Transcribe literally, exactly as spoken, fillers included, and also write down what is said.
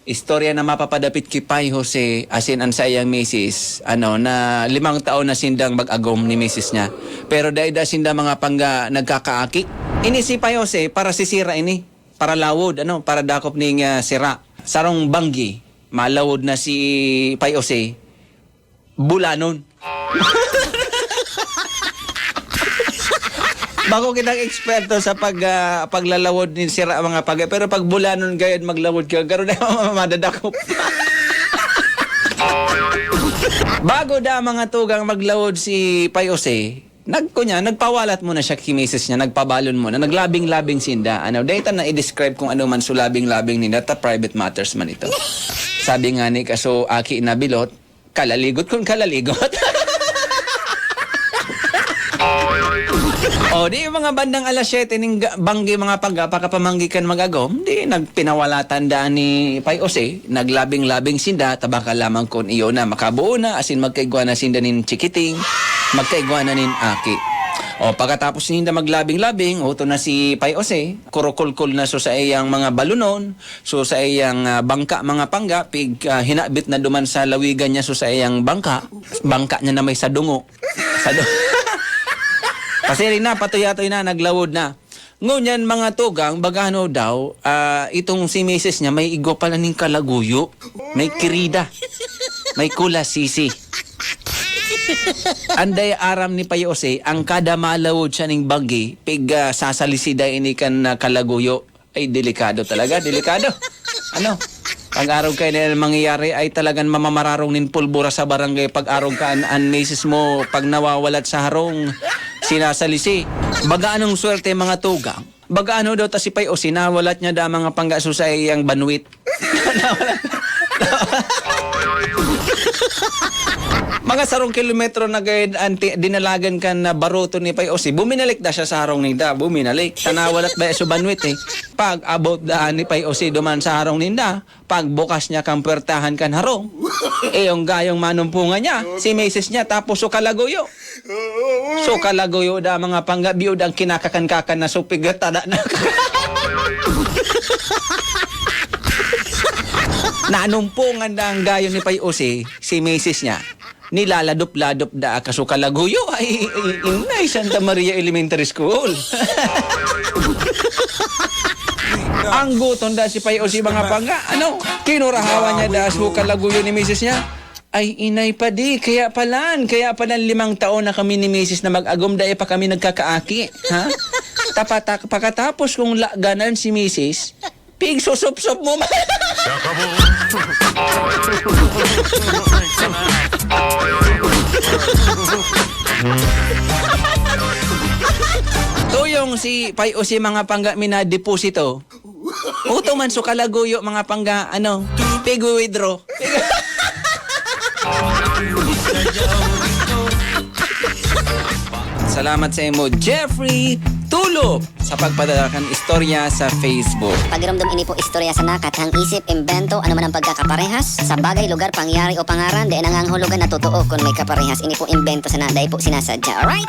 Istorya na mapapadapit ki Pay Jose, asin an saiyang misis, ano, na limang taon na sindang mag-agom ni misis niya. Pero dai da sinda mga pangga nagkakaaki. Ini si Pay Jose, parasisira ini, paralawod, ano, paradakop ning, ah, sira. Sarong banggi, malawod na si Pay Jose, bulanon. Bako kitang eksperto sa pag, ah, paglalawod nin sira mga pag-, pero pag bulanon gayod maglawod ka, garo na madadakop. Bago da mga tugang maglawod si Pay Jose, nag-, kunya, nagpawalat muna siya ki misis niya, nagpabalon muna, naglabing-labing sinda. Ano, dahil ta na i-describe kung ano man so labing-labing ninda, ta private matters man ito. Sabi nga ni kaso aki na bilot, kalaligot kun kalaligot. O, di mga bandang alas siyete ning ga-, banggi mga pag-, pakapamanggi kan mag-agom, di nagpinawalatan daan ni Pay Jose, naglabing-labing sinda, tabaka lamang kun iyo na makabuo na, asin magkaigwa na sinda nin chikiting, magkaigwa na nin aki. O, pagkatapos ninda maglabing-labing, uto na si Pay Jose, kurukulkul na so sa iyang mga balunon, so sa iyang, ah, bangka, mga pangga, pig, ah, hinabit na duman sa lawigan niya, so sa iyang bangka, bangka niya na may sadungo. Sadu-, pasiring na, patuyatoy na, naglawod na. Ngunyan, mga tugang, bagano daw, ah, itong si misis niya, may igwa pala ning kalaguyo, may kirida, may kulasisi. Anday aram ni Pay Jose, ang kada malawod siya ning banggi, pig, ah, sasalisi da ini kan, ah, kalaguyo. Ay, delikado talaga, delikado. Ano? Pag-arog kayo na mangyayari ay talagang mamamararong nin pulbura sa barangay. Pag-arog ka, an, an misis mo, pag nawawalat sa harong, sinasalisi. Baga anong swerte, mga tugang? Baga ano daw ta si Pay Jose, nawalat niya da mga panggaso sa iyang banwit. Mga sarong kilometro na gayud an ti-, dinalagan kan na baruto ni Pay Jose. Buminalik da siya sa harong ninda, buminalik. Tanawalat ba so banwit eh. Pag abot daan ni Pay Jose duman sa harong ninda, pagbukas niya kan puwertahan kan harong, eh, yung gayong manumpungan niya, si misis niya, tapos so kalaguyo. So kalaguyo da mga pangga, biyo da ang kinakakan-kakan na supig at tada na. Nanumpungan da ang gayo ni Pay Jose, si misis niya. Nilaladop-ladop da ka so kalaguyo. Ay, ay, inay, Santa Maria Elementary School. Ang gutom da si Pay Jose mga pangga. Ano? Kinurahawan niya da so kalaguyo ni misis niya. Ay, inay pa di, kaya palan, kaya palan limang taon na kami ni misis na mag-agom, dai pa kami nagkakaaki, ha? Tapatak, pakatapos kong laganan si misis, pigsusupsup mo man. Tuyong si Pay Jose mga pangga mi na deposito. Uto man so kalaguyo, mga pangga, ano, pig-withdraw. Salamat sa imo, Jeffrey Tulop, sa pagpadala kan istorya sa Facebook. Pagiromdom ini po istorya sa nakathang isip, imbento, ano man ang pagkakaparehas sa bagay, lugar, pangyayari o pangaran, dai nangangahulugan na totoo kun may kaparehas. Ini po imbento sana, dai po sinasadya. Alright?